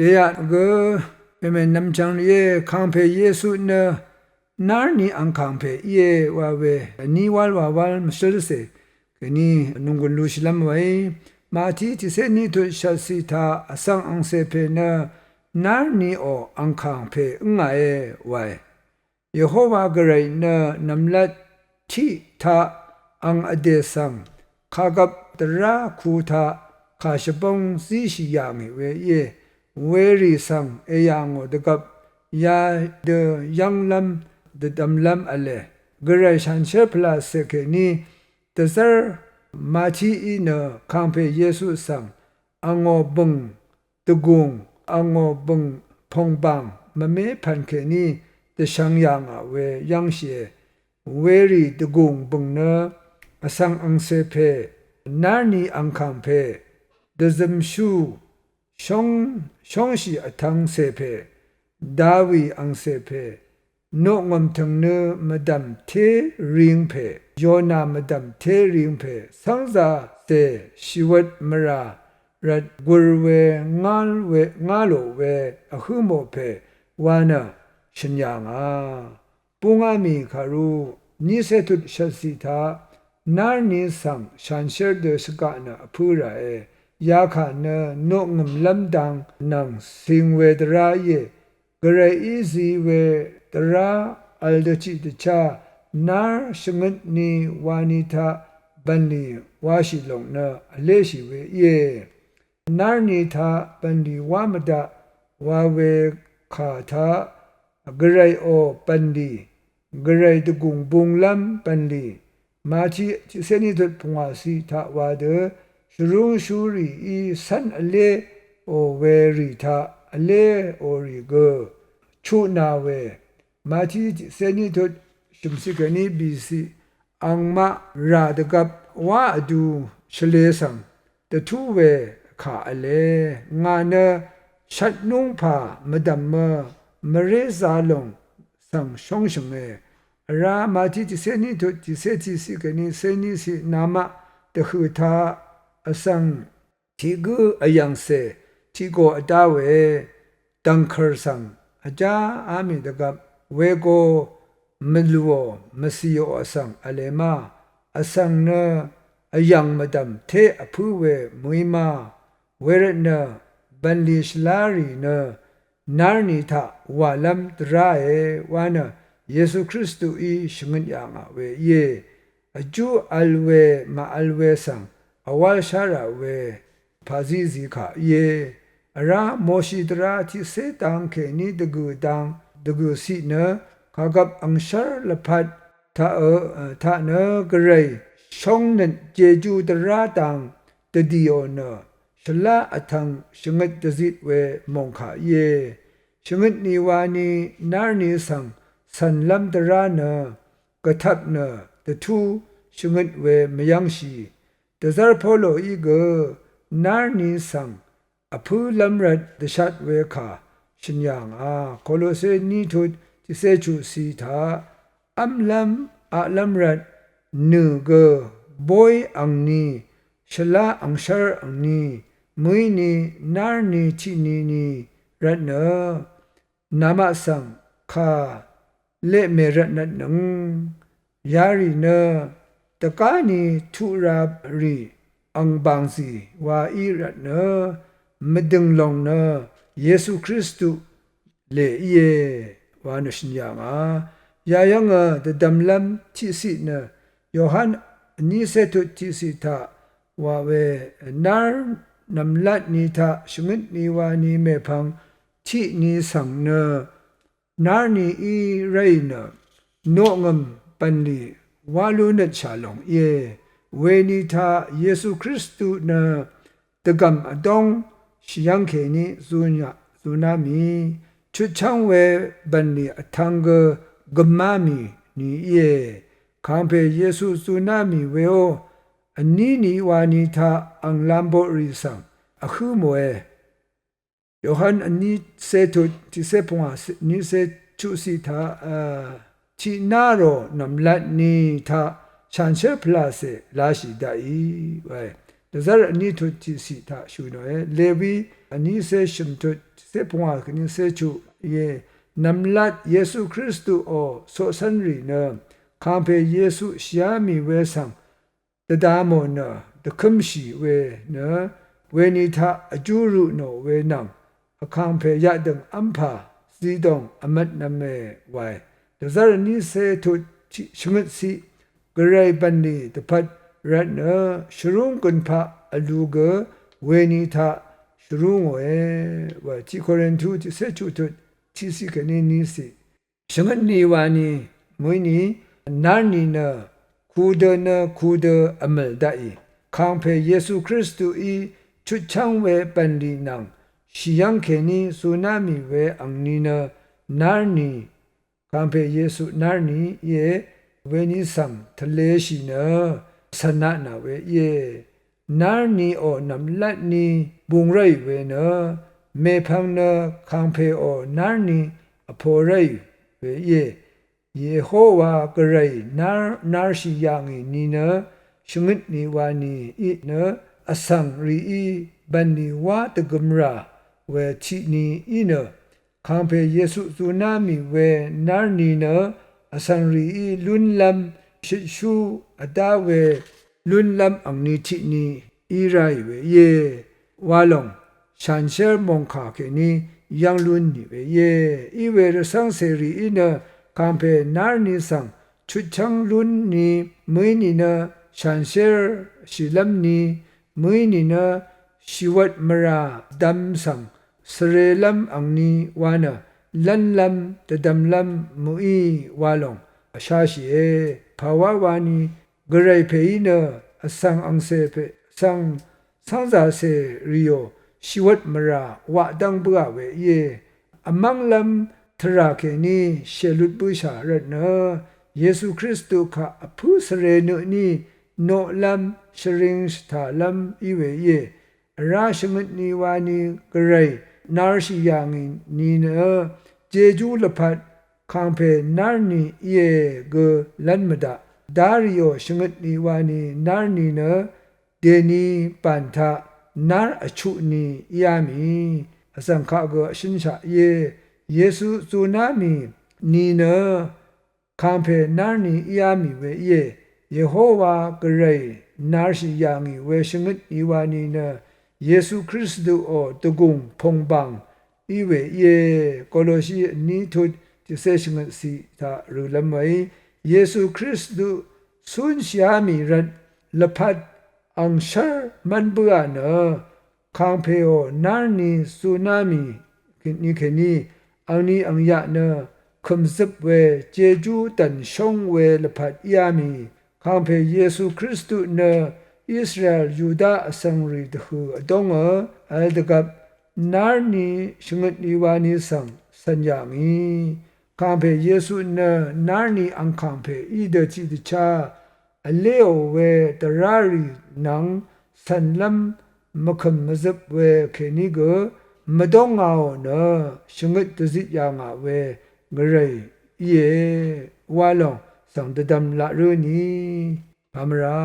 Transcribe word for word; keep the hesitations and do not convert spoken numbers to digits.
Dèyaq gø pèmè nvmchvng íe, kàngpè Yesu nø narni angkàngpè íe wa we vní wál wawál mvshǿlcè kèní nònggùn lushìlv́m waí. Mati tiqcé ní tut shvtciq taq vsvng angcè pè nø narniò angkàngpè ǿngàe wae. Yehowa Gvray nø nv̀mlat tiq taq ang vdè svng kàgvp dvrá ku taq kà shvbóng zíshì yà ngì we íe. Werì svng èyà ngò dvgvp yadø yv́nglv́m dvdvmlv́m v̄le. Gvray shanshér pvlàcè kèní dvzv́r Matií nø kàngpè Yesu svng angò bø̀ng dvgùng, angò bø̀ng pòngbàng mvmé pv̀n kèní dvshvng yà ngà we yv́ngshìe. Werì dvgùng bø̀ng nø vsvng angcè pè, narni angkàng pè, dvzømshú shóng, shóngshì vtvngcè pè, Dawi angcè pè, noqngø̀m tø̀ng nø mvdv̀m té ring pè, Yona mvdv̀m té ring pè, cv́ngzà zè shìwøt mvrà rvt gur we ngál we, ngálò we vhǿ mò pè wa nø shø̀n yà ngà. Búngá mì kàru nícé tut shvtcì taq nárni svng shanshér dø shvgaq nø vpǿ ràe. Yakà nø noqngø̀mlv́m dang nvng cing we dvrá íe. Gvrayí zi we dvrá vl dvchiq dvchá nár shvngøtni wani taq bv̀nlì washì lòng nø vléshì we íe. Nárni taq bv̀nlì wá mvdaq wa we kà taq Gvrayò bv̀nlì, Gvray dvgùng bunglv́m bv̀nlì, Mati tiqcé ní tut pungwàciq taq wa dø shvrúngshúrìí cv́n vléò we rì taq vléò rì gø chuqna we. Mati tiqcé ní tut shø̀mciq kèní bìciq angmaq rà dvgvp wá vdu shvlē svng dvtú we kà v̄le. Ngà nø shvtnúngpà mvdv̀mø mvré zalòng svng shóngshø̀nge. Vrá Mati tiqcé ní tut tiqcé tiqciq kèní cé ní ciq namaq dvhø̀ taq vsvng tiq gǿ vyv̀ngcè tiq go vdá we dv̀ngkø̀r svng vjáá mì dvgvp wego mvlùò mvcìò vsvng v̄le ma. Vsvng nø vyv̀ng mvdv̀m té vpǿ we mø̀í ma. Wervtnø bv̀nlì shvlá rì nø nárni taq wàlv́m dvráe wa nø Yesu Kristuí shvngøt yà ngà we íe. Vjú vl we màvl we svng vwál shá rà we pàzí zikà íe. Vrá Moshi dvrá tiqcé dang kèní dvgø̀ dang dvgø̀ciq nø kàgvp angshv́r lvpat taq, taq nø Gvray shóngnøt jejú dvrá dang dvdìò nø shvlá vtvng shvngøt dvzit we mòngkà íe. Shvngøtni wani nárni svng cv̀nlv́m dvrá nø gvtvp nø dvtú shvngøt we mvyv́ngshì. Dvzv́r Poloí gø nárni svng vpǿlv́m rvt dvshat we kà shø̀n yà ngà. Kolose ní tut tiqcé chuqciq taq v́mlv́m aqlv́m rvt nø̀ gø bóy angni, shvlá angshv́r angni, mø̀íni nárni tiqnini rvtnø namaq svng kà leqmè rvtnvtnøng yarì nø dvgáni tuq ra rì ang bàngzì wa í rvtnø mvdø̀ng lòng nø Yesu Kristu lè íe wa nø shø̀n yà ngà. Yayv́ngø dvdvmlv́m tiqciq nø Yohan vnícé tut tiqciq taq wa we nár nv̀mlatni taq shvngøtni wani mèpvng tiqni svng nø nárnií ráì nø noqngø̀m bv̀nlì wá lú nøtshà lòng íe. Weni taq Yesu Kristu nø dvgv̀m vdóng shvyv́ng kèní zunyaq zuná mì chutchv́ng we bv̀nlì vtvng gø gømá mì ni íe. Kàngpè Yesu zuná mì weó vní ni wani taq ang lamboqrì svng vhǿ mòe. Yohan vnícé tut tiqcé pungwà vnícé chuqciq taq, a, tiqná rò nv̀mlatni taq shanshér pvlàcè lashì daqì wae. Dvzv́r vní tut tiqciq taq shø̀ nòe. Lewi vnícé shø̀m tut cé pungwà kèní cé chuq íe. Nv̀mlat Yesu Kristuò coqcv́nrì nø kàngpè Yesu shìá mì we svng dvdamò nø dvkǿmshì we nø weni taq vjú rø tnò we nvng vkàngpè yaqdø̀ng v́mpà zidòng vmvtnv̄me wae. Dvzv́r vní cé tut tiq shvngøt ciq Gvray bv̀nlì dvpvt rvtnø shvrúng gønpaq vlu gø weni taq shvrú ngòe. Wa tiq Korintu tiqcé chuq tut tiqciq kèní níciq. Shvngøtni wani mø̀íni nárni nø kudø nø kudø vmø̀l daqì kàngpè Yesu Kristuí chutchv́ng we bv̀nlì nvng shì yv́ng kèní zuná mì we angni nø nárni kàngpè Yesu nárni íe. Weni svng tvleshì nø cv̀na tnà we íe. Nárniò nv̀mlatni bung ráì we nø mèpvng nø kàngpèò nárni vpo ráì we íe. Yehowa Gvray nár nárshì yà ngì ni nø shvngøtni wani í nø vsvng rìí bv̀nlì wá dvgøm rà we tiqni í nø kàngpè Yesu zuná mì we nárni nø vsvng rìí lúnlv́m shøtshú vdá we lúnlv́m angni tiqni í ráì we íe. Wa lòng shanshér mòngkà kèní yv́ng lún nì we íe. Iwe rvcv́ng cèrì í nø kàngpè nárni svng chutchv́ng lún ni mø̀í nìnø shanshér shìlv́m ni mø̀í nìnø shìwvt mvrà dvm svng svrelv́m angni wa nø lv́nlv́m dvdvmlv́m mø̀í wa lòng vshashìe. Pàwá wani Gvray pèí nø vsvng angcè pè vsvng cv́ngzàcè rìò shìwvt mvrà waq dv́ng bǿà we íe. Vmv́nglv́m tvrà kèní shèlut bǿshà rvtnø Yesu Kristu kaq vpǿ svre nø tní noqlv́m shvring shvtàlv́m í we íe. Vrá shvngøtni wani Gvray narshì yà ngì ni nø jejú lvpat kàngpè nárni íe gø lv́n mvdaq. Darìò shvngøtni wani nárni nø dèni bàn taq nár vchuq ni íá mì vsvng kaq gø vshǿnshaq íe. Yesu zuná mì ni nø kàngpè nárni íá mì we íe. Yehowa Gvray narshì yà ngì we shvngøtni wani nø Yesu Kristuò dvgùng pòngbàng í we íe. Koloshi vní tut tiqcé shvngøtciq taq rølv́m we í. Yesu Kristu cúnshìá mì rvt lvpat angshv́r mv́n bǿà nø kàngpèò nárni zuná mì ni kèní angni angyaq nø kø̀mzøp we jejú dv̀n shóng we lvpat íá mì. Kàngpè Yesu Kristu nø Israel Yuda vsvngrì dvhø̀ vdóngø vl dvgvp nárni shvngøtni wani svng cv̀n yà ngì. Kàngpè Yesu nø nárni ang kàngpè í dø tiqdvchá vléò we dvrárì nvng cv̀nlv́m mvkø̀m mvzøp we kèní gø mvdóngaò nø shvngøt dvzit yà ngà we Gvray íe wa lòng svng dvdvm laq rǿ ni. Pàmvrá